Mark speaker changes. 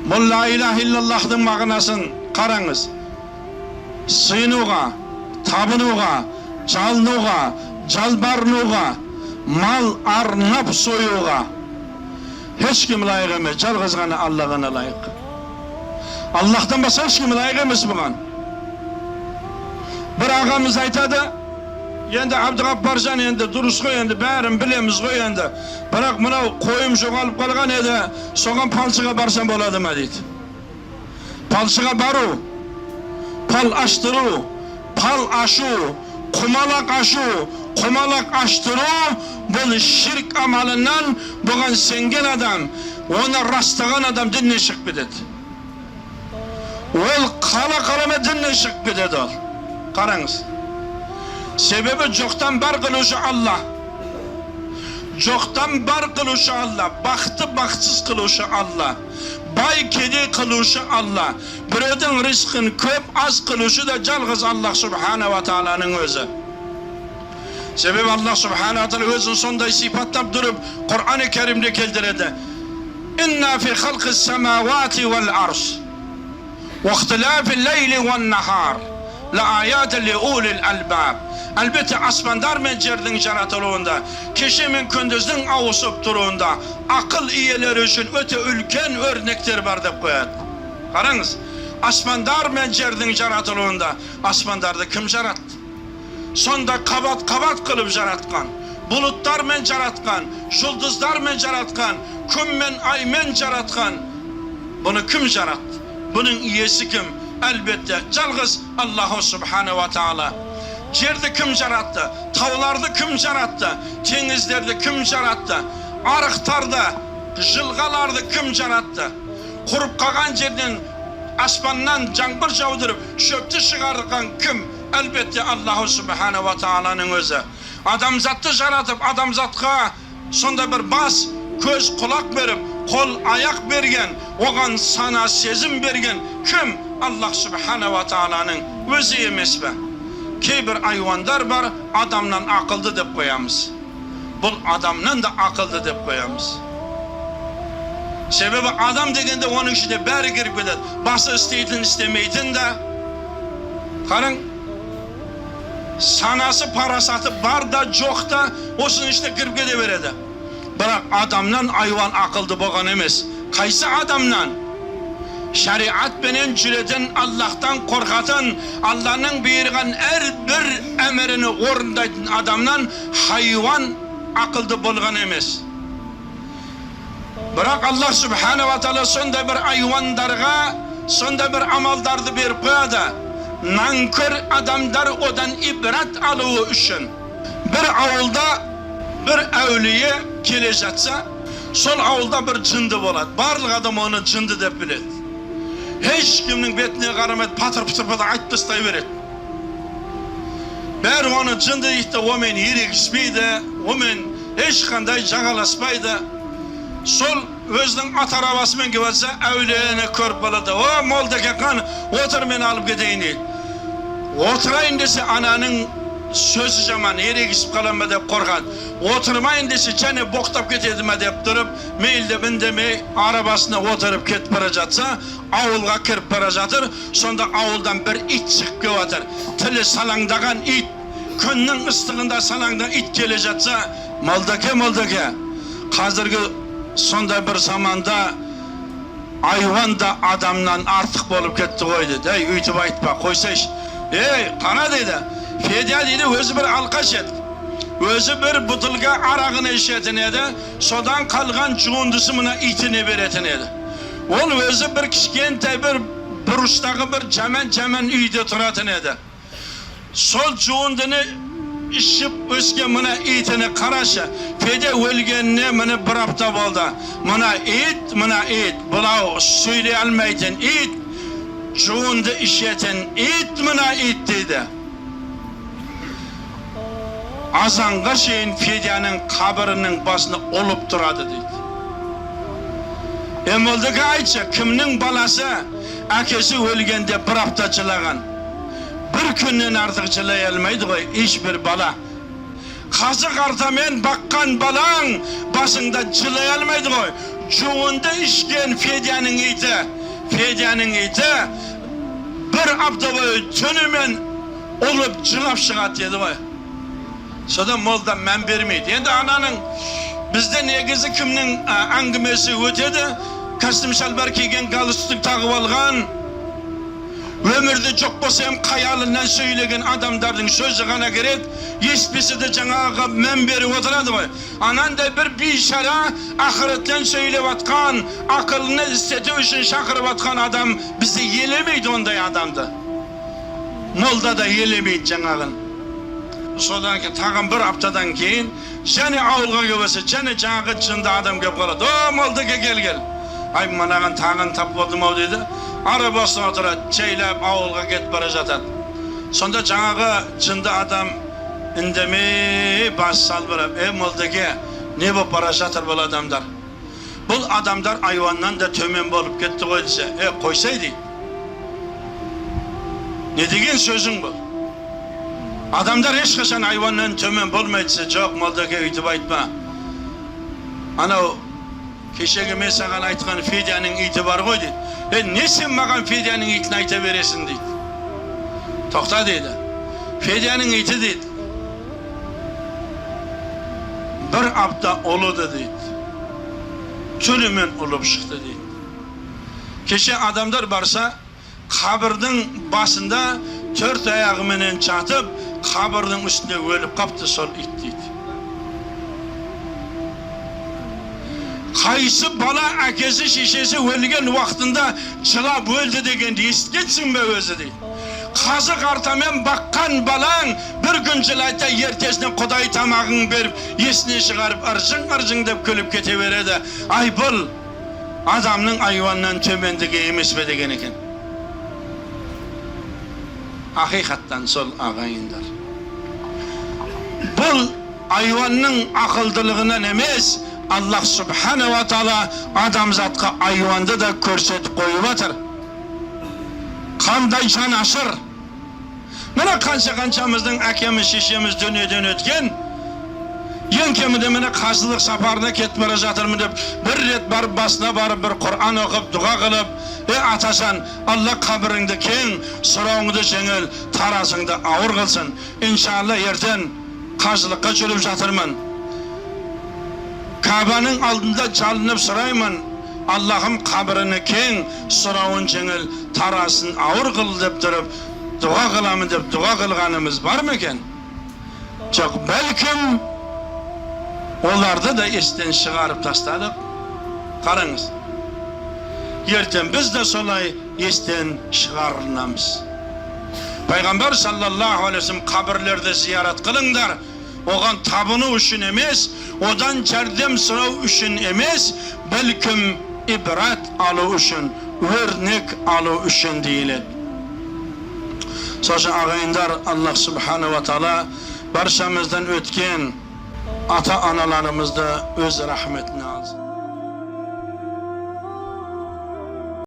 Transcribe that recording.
Speaker 1: Бұл ла илаха иллаллахтың мағынасын қараңыз: сыйынуға, табынуға, жалынуға, жалбарынуға, мал арнап союға ешкім лайық емес, жалғыз ғана Алла ғана лайық. Аллахтан басқа ешкім лайық емес бұған. Бір ағамыз айтады: «Енді, Әбдіғаппаржан, енді дұрыс қой, енді бәрін білеміз ғой енді, бірақ мынау қойым жоғалып қалған еді, соған палшыға барсам болады ма?» – дейді. Палшыға бару, пал аштыру, пал ашу, құмалақ ашу, құмалақ аштыру – бұл ширк амалынан. Бұған сенген адам, оны растаған адам діннен шығып кетеді. Ол қала қалама діннен шығып кетеді ол. Қараңыз, себебі жоқтан бар қылушы Алла, жоқтан бар қылушы Алла, бақытты бақытсыз қылушы Алла, бай кедей қылушы Алла, біреудің ризқын көп аз қылушы да жалғыз Аллах субханала тағаланың өзі. Себебі Аллах субханала тағала өзін сондай сипаттап тұрып, Құран Кәрімде келтіреді: «Инна фи халқис самавати вал арз واختلاف الليل والنهار لآيات لأولي الألباب». Әлбетте, аспандар мен жердің жаратылуында, кеше мен күндіздің ауысып тұруында ақыл иелері үшін өте үлкен өрнектер бар деп қояды. Қараңыз, аспандар мен жердің жаратылуында. Аспандарды кім жаратты? Сонда қабат қабат қылып жаратқан, бұлыттармен жаратқан, жұлдыздармен жаратқан, күн мен аймен жаратқан. Бұны кім жаратты? Бұның иесі кім? Әлбетте, жалғыз Аллаху субханала тағала. Жерді кім жаратты? Тауларды кім жаратты? Теңіздерді кім жаратты? Арықтарды, жылғаларды кім жаратты? Құрып қалған жерден аспаннан жаңбыр жаудырып, шөпті шығарған кім? Әлбетте, Аллаху субханала тағаланың өзі. Адамзатты жаратып, адамзатқа сонда бір бас, көз, құлақ беріп, қол, аяқ берген, оған сана сезім берген кім? Аллах субханала тағаланың өзі емес пе? Кейбір айуандар бар, адамнан ақылды деп қоямыз. Бұл адамнан да ақылды деп қоямыз. Себебі адам дегенде оның ішінде бәрі кіріп кетеді, басы істейтін, істемейтін да. Қараң, санасы, парасаты бар да, жоқ та, осының ішіне кіріп кете береді. Бірақ адамнан айуан ақылды болған емес. Қайсы адамнан? Шариатпенен жүретін, Аллахтан қорқатын, Алланың бұйырған әрбір әміріні орындайтын адамнан хайуан ақылды болған емес. Бірақ Аллах субханала тағала сондай бір айуандарға сондай бір амалдарды беріп қояды, нанкөр адамдар одан ибрат алуы үшін. Бір ауылда бір әулие келе жатса, сол ауылда бір жынды болады. Барлық адам оны жынды деп біледі. Ешкімнің бетіне қарамайды, патыр пытыр пытыр айтып тастай береді. Бәрі оны жынды дейді де, онымен ерегіспейді, онымен ешқандай жағаласпайды. Сол өзінің ат арабасымен келіп жатса, әулиені көріп қалады. «О, молдаке, қан, отыр, мен алып кетейін», – дейді. Отырайын десе, ананың сөзі жаман, ерегісіп қала ма деп қорқады. Отырмайын десе, және боқтап кетеді ма деп тұрып, мейлі деп үндемей арабасына отырып кетіп бара жатса, ауылға кіріп бара жатыр. Сонда ауылдан бір ит шығып келіп жатыр, тілі салаңдаған ит. Күннің ыстығында салаңдаған ит келе жатса: «Молдаке, молдаке, қазіргі сондай бір заманда айуан да адамнан артық болып кетті ғой», – деді. «Ей, өйтіп айтпа, қойсайшы». «Ей, қара, – дейді, – Федя, дейді, өзі бір алқаш еді, өзі бір бутылка арағын ішетін еді, содан қалған жуындысы мына итіне беретін еді. Ол өзі бір кішкентай бір бұрыштағы бір жаман жаман үйде тұратын еді. Сол жуындыны ішіп өскен мына итini қарашы. Федя өлгеніне міне бір апта болды. Мына ит, мына ит, бұлау сөйлей алмайтын ит, жуынды ішетін ит, мына ит, – дейді, – азанға шейін Федяның қабірінің басына ұлып тұрады», – дейді. «Е, молдаке, айтшы, кімнің баласы әкесі өлгенде бір апта жылаған? Бір күннен артық жылай алмайды ғой ешбір бала. Қазы қартамен баққан балаң басыңда жылай алмайды ғой». Жуынды ішкен Федяның иті, Федяның иті бір апта бойы түнімен ұлып жылап шығады деді ғой. Содан молда мән бермейді. Енді ананың бізде негізі кімнің әңгімесі өтеді? Костюм шалбар киген, галстук тағып алған, өмірде жоқ болса hem қаялынан сөйлеген адамдардың сөзі ғана керек, естпесе де жаңағы мән беріп отырады ғой. Анандай бір бейшара ақыреттен сөйлеп атқан, ақылını істету үшін шақырып атқан адам бізде елемейді ондай адамды. Молда да елемейді жаңағын. Содан кейін тағы бір аптадан кейін және ауылға келіп алса, және жаңағы жынды адам келіп қалады. О, молдаке, кел, кел. Ай, мынаған тағын тап болдым ау дейді. Арабасына отырады, жайлап ауылға кетіп бара жатады. Сонда жаңағы жынды адам үндемей бас салбырап, е, молдаке, не болып бара жатыр бұл адамдар? Бұл адамдар айуаннан да төмен болып кетті ғой десе, е, қойсай дейді. Не деген сөзің бұл? Адамдар ешқашан айуаннан төмен болмайды десе, жоқ, молдаке, өйтіп айтма. Анау кешегі мен саған айтқан Федяның иті бар ғой дейді. Е, не сен маған Федяның итін айта бересің дейді. Тоқта дейді. Федяның иті дейді. Бір апта ұлыды дейді. Түнімен ұлып шықты дейді. Кеше адамдар барса, қабірдің басында төрт аяғыменен жатып, қабірдің үстінде өліп қапты сол ит дейді. Қайсы бала әкесі шешесі өлген уақытында жылап өлді дегенді естігенсің бе өзі дейді. Қазы қартамен баққан балаң бір күн жылайды, ертесіне Құдай тамағын беріп, есіне шығарып, ыржың ыржың деп күліп кете береді. Ай, бұл адамның айуаннан төмендігі емес пе деген екен. Ақиқаттан сол, ағайындар. Бұл айуанның ақылдылығынан емес, Аллах Субханала Тағала адамзатқа айуанды да көрсетіп қойып жатыр. Қандай жанашыр. Міне, қанша қаншамыздың әкеміз, шешеміз дүниеден өткен. Ең кемінде міне қажылық сапарына кетіп бара жатырмын деп бір рет барып, басына барып, бір Құран оқып, дұға қылып, е, атасан, Алла қабіріңді кең, сұрауыңды жеңіл, таразыңды ауыр қылсын. Иншалла, ертең қажылыққа жүріп жатырмын. Кабаның алдында жалынып сұраймын, Аллахым, қабіріні кең, сұрауын жеңіл, тарасын ауыр қыл деп тұрып, дұға қыламын деп дұға қылғанымыз бар ма екен? Жоқ, бәлкім оларды да естен шығарып тастадық. Қараңыз. Ертең біз де солай естен шығарыламыз. Пайғамбар саллаллаху алейхи вассалам қабірлерді зиярат қылыңдар. Оған табыну үшін емес, одан жәрдем сұрау үшін емес, бәлкім ибрат алу үшін, өрнек алу үшін дейіледі. Сосын, ағайындар, Аллах Субханала Тағала баршамыздан өткен ата аналарымызды өз рахметіне алсын.